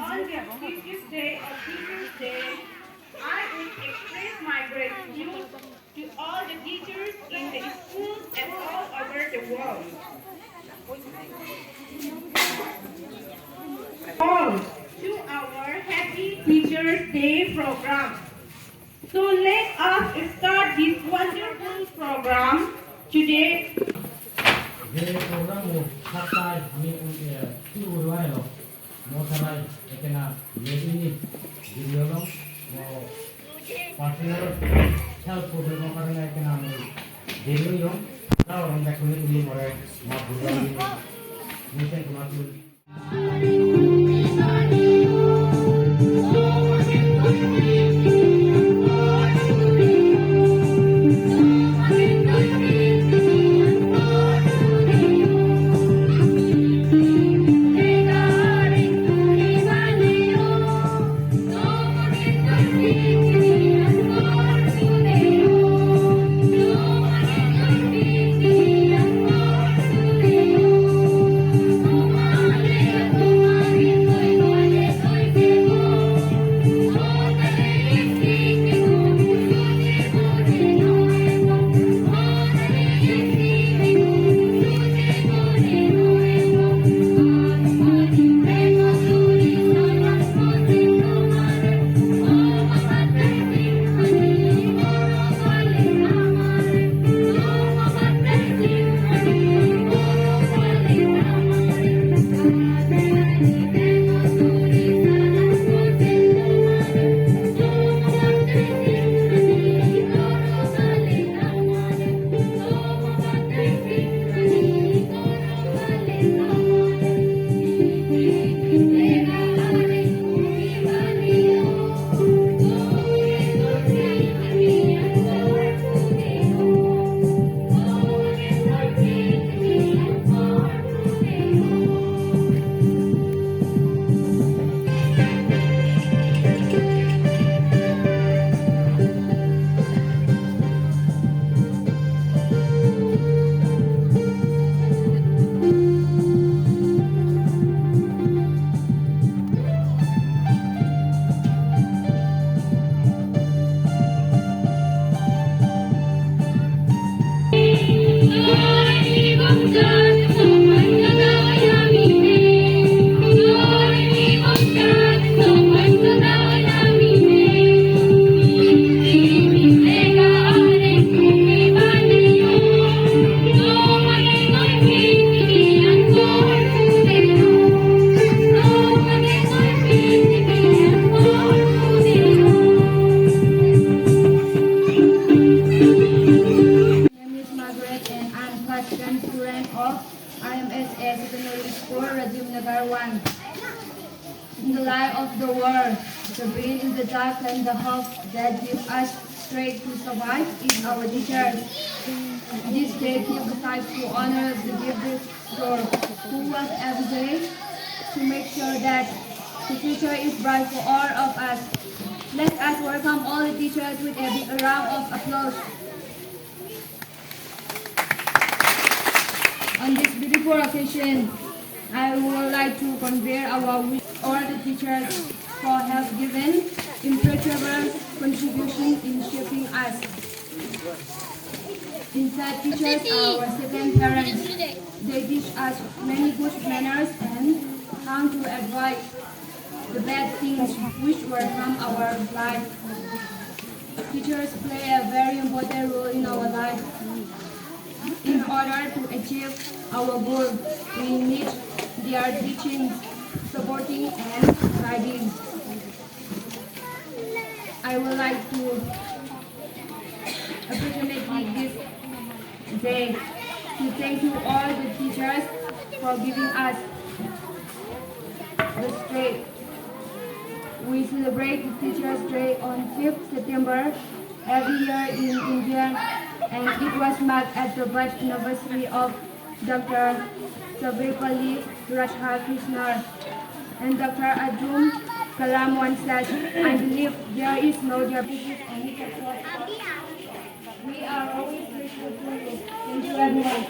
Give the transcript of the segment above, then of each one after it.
On the auspicious day of Teachers' Day, I would express my gratitude to all the teachers in the schools and all over the world. All to our Happy Teachers' Day program. So let us start this wonderful program today. যে programme সাতটায় আমি শুরু করবার এলো মশালাই এখানে লেডিনি video personal health প্রবলেমের কারণে এখানে আমি দেরি হইলাম। তাও আমরা শুনে তুমি পরে মা ঘুরবার তোমার। My name is Margaret and I'm class 10 student of RMSA Secondary School, Rajim Nagar 1. In the light of the world, the brain is the dark and the hope that gives us strength to survive is our teachers. This day keep aside to honor the gifted soul who work every day to make sure that the future is bright for all of us. Let us welcome all the teachers with a big round of applause. On this beautiful occasion, I would like to convey our wish all the teachers for have given immeasurable contribution in shaping us. In fact, teachers are our second parents. They teach us many good manners and how to avoid the bad things which will harm our life. Teachers play a very important role in our life. In order to achieve our goal, we need their teachings, supporting and guiding. I would like to opportunity this day to thank you all the teachers for giving us the strength. We celebrate the Teachers' Day on 5th September every year in India, and it was marked at the birth anniversary of Dr. Sarvepalli Radhakrishnan. And Dr. Abdul Kalam once said, "I believe there is no diabetes any success. We are always grateful to you." Thank you, everyone.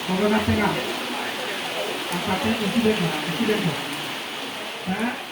Corona ang incident incident হ্যাঁ।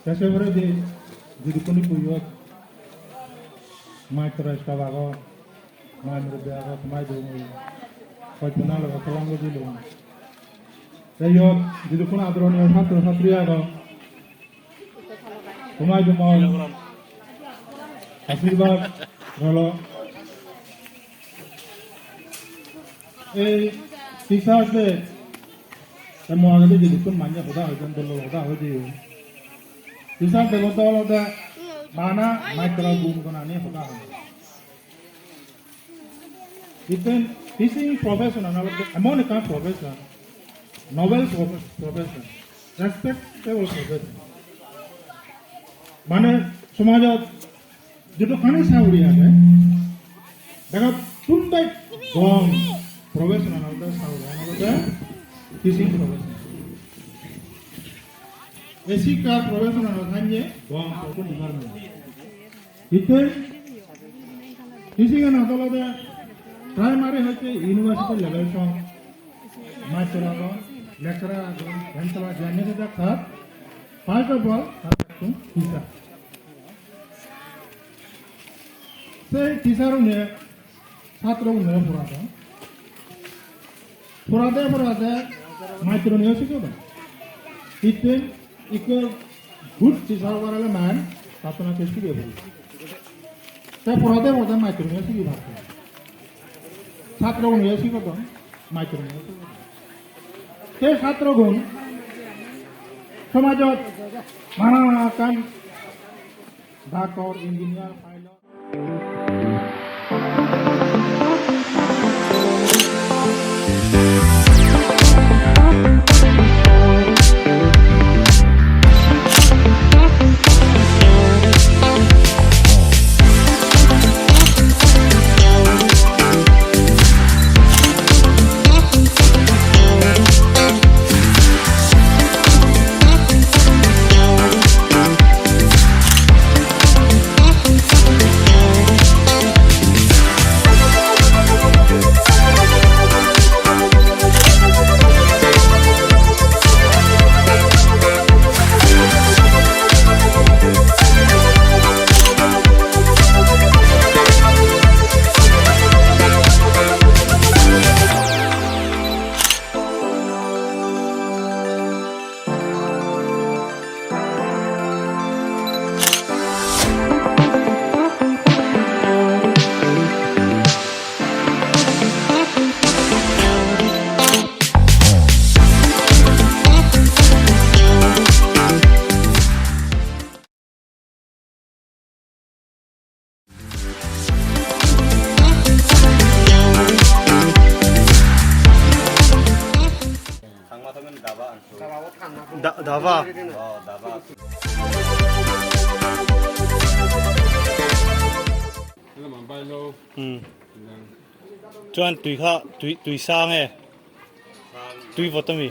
শেষে যে যদি কোনো পরিবার মাই তোরা স্টাফ আগ মাই মুরব্বী আগ মাই দৌ কল্পনা লগ সালাম দিল। যাই হোক, যদি কোনো আদরণীয় ছাত্র ছাত্রী আগ তোমায় তোমার আশীর্বাদ রল। এই টিচার্স ডে আগে যদি কোন মান্য হোদা হয়েছেন দল হোদা হয়ে যে টিচার দেবতা হলতে মানা মাইক্র গুণ আনি হোদা হয়। ইতেন টিচিং প্রফেশন এমন একটা profession, noble profession, respectable profession. মানে সমাজত যিটো খানি চাউৰি আছে দেখা কোনবাই গম প্ৰফেশন চাউৰি আনলতে টিচিং প্রফেশন। এই শিক্ষার প্রফেশন থাকলে গম কোন ডিপার্টমেন্ট ইতেন টিচিং আদালতে প্রাইমারি হচ্ছে ইউনিভার্সিটি লেভেল সং মাস্টার আগন লেকচারার আগন চ্যান্সেলর জানিয়ে তার first of all teacher. সেই টিচারও নিয়ে ছাত্রও নিয়ে পড়াতে পড়াতে পড়াতে মাত্র নিয়ে শিখবে। ইতেন ইকো গুড টিচার বাড়ালে ম্যান ছাত্রনাকে শিখে ফেলি। তাই পড়াতে পড়াতে মাত্র নিয়ে শিখি ভাবতে ছাত্রগুণ নিয়ে শিখত মাত্র নিয়ে শিখত। সেই ছাত্রগুণ সমাজত নানা কাম doctor, engineer, pilot. Dava. Chuan tui kha tui tui sang e. Tui vawt ami.